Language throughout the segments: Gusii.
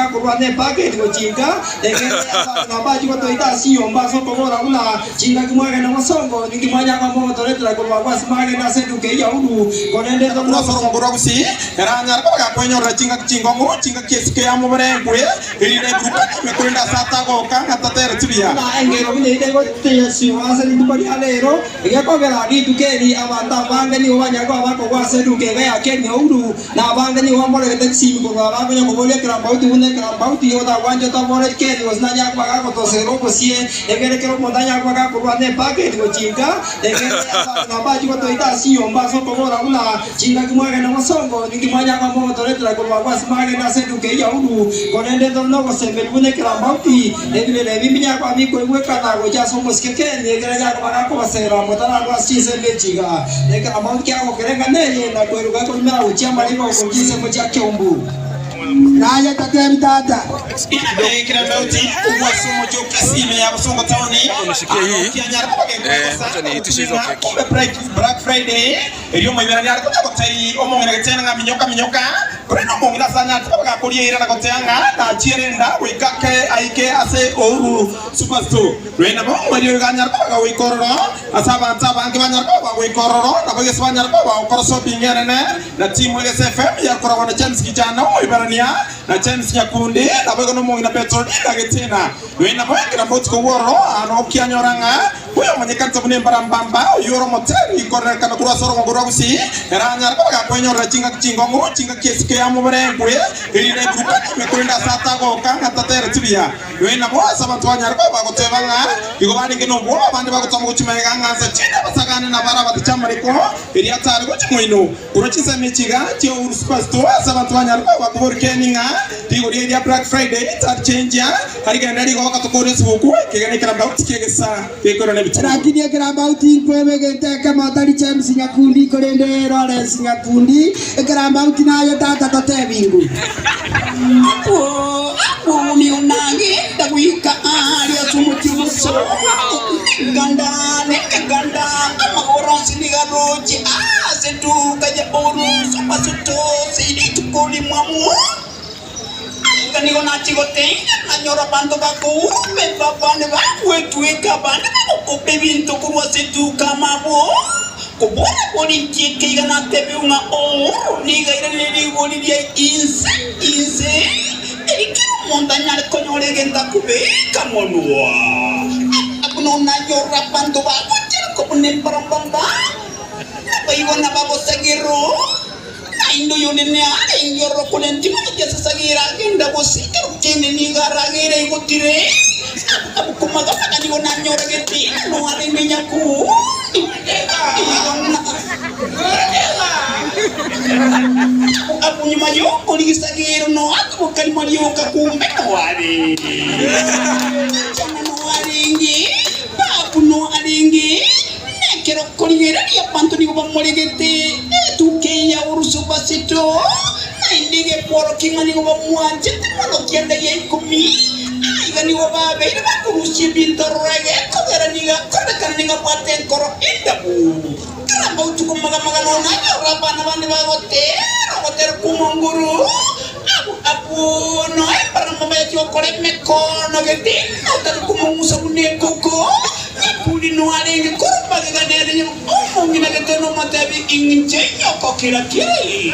gakorwa nepaketi gochinka, ekero abang'ina mbachie gotoita ase chinyomba ase okobora buna, Chingaki mwagenda bosongo, ninki mwanyara koba mogotoretera korwa agwo ase mwagenda ase eduka eyio ya Uru, korende Korwa ase orogongo rwa Gusii, ere anyare koba gakwenyorera chingaki chingong'u, chingaki esike ya mobere enkwe, erinde eburukane ime korende ase atagoka ng'a tatereti buya. Buna engero buna eyio tegotesiwa ase rituko ria reero, egekogera rituko eri abanto abange nigo banyare koba bakogwa ase eduka iga ya Kenya Uru, Na abange nigo bamoregete chisimi korwa bakonya koboria ekerambauti buna ekerambauti otagwancha otabore keri gose nanyare koba gagotoserera obosie, egere kera omonto anyare koba gakorwana epaketi gochinka, egere abang'ina mbachie gotoita ase chinyomba ase okobora buna, Chingaki mwagenda bosongo, ninki mwanyara koba mogotoretera korwa agwo ase mwagenda ase eduka eyio ya Uru, korende ntore nogosemeria buna ekerambauti, ebirero ebi mbinyare koba bikoigwekana gochia ase omosike keri, egere anyare koba gakobasera motararwa ase chinsemo echi iga. Na ekerambauti kiagokera eng'ana eye, na kweruka ekorimera gochia amariba gochia chinsemo chia Keumbu. Naye tatebi tata. Ekerambauti kobua ase omochie o Kisii ime ya Bosongo Town, kianyare koba gekoegosa gotumia kumbe Black Friday. Erio omoiberania are konya gotebia omong'ina gechene ng'a minyoka, minyoka, korende omong'ina ase anyarete koba gakoria eira na goteba ng'a nachiere enda goika ake aike ase Ouru Superstore. Rende nabo omoerio oyo ganyare koba gagoika ororo, ase abanto abange banyare koba bagoika ororo, nabo gese banyare koba bagokora shopping enene na timu Egese FM yakoragwa na James Kijana omoiberania na James Nyakundi naboigo nomong'ina Petronila Getena. Rende nabo ekero botuko bw'ororo aa nokianyora ng'a Oyomanyekanete buna embarambamba, oyio ore omoteri korerekana korwa ase orogongo rwa Gusii, ere anyare koba gakwenyorera chingaki chingong'u, chingaki esike ya mobere enkwe, erinde eburukane ime korende ase atagoka ng'a tatereti buya. Nonya nabo ase abanto banyare koba bagoteba ng'a igo barenge nobwoba, abande bagotama gochia magega ng'a nsa chinde abasagane nabare abatache amariko, erio atare gochia moino. Korwa chinsemo echi iga chia Uhuru Superstore ase abanto banyare koba bakoboria keni ng'a rigori eri ria Black Friday ritachenjia, rigende rigoka tokore esuguku ekegena ekerambauti ki'egesa gekoirwa nebituma. Lakini ekerambauti nkwebe egento ekemo otari James Nyakundi korende Lawrence Nyakundi ekerambauti naye tata totebingwe. Abwo abwo nigo nagenda goika aaria ase omochie omosongo, nemeganda, nemeganda, amagoro onsi nigo aroche aase eduka ya oruso basotoose rituko rimwamu. Aiga nigo nachia gotenga, nanyora abanto bakourumeka, abande bagwetweka, abande bagokopa ebinto korwa ase eduka amo abwo. Kobora boria eke iga natebiwe ng'a ooro nigo airaneire rigori ria inse inse, erio kera omonto anyare konyora egento akobeka monwa. Buna onanyore abanto bagochereka buna embarambamba, naboigo nababosagero, naende oyonde narenge ororo korende timanyeti ase sagero agenda gose ekero kende nigo aragere aigotire. Abukumagamaga nigo nanyoragete noarenge nyakundi nigo na Abu nyuma y'okorigisagero noatuboka rimo rioka kumbe noare Chana noarenge Babu noarenge Nekero korigereria abanto nigo bamoregete etuka eye ya Urusubasito, naende egekworokia ng'a nigo bamwanchete mono kianda gia ikomi. Aiga nigo babeire bakorusia ebinto aroro egekogera nigo akorekana nigo abwate enkoro endabu. Kera amautuko magamaga nonanyore abana bande bagotera ogotera kw'omonguru, abwo abwo noe mbarabwo bayache gokora emekono gete notari komong'usa buna ekoko. Nyakuri noarenge korwa magega nere omong'ina gete nomotebi, Inche nyoko kera keri.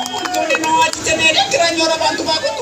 Omonto onde noachiche nere ekero anyora abanto bagocha.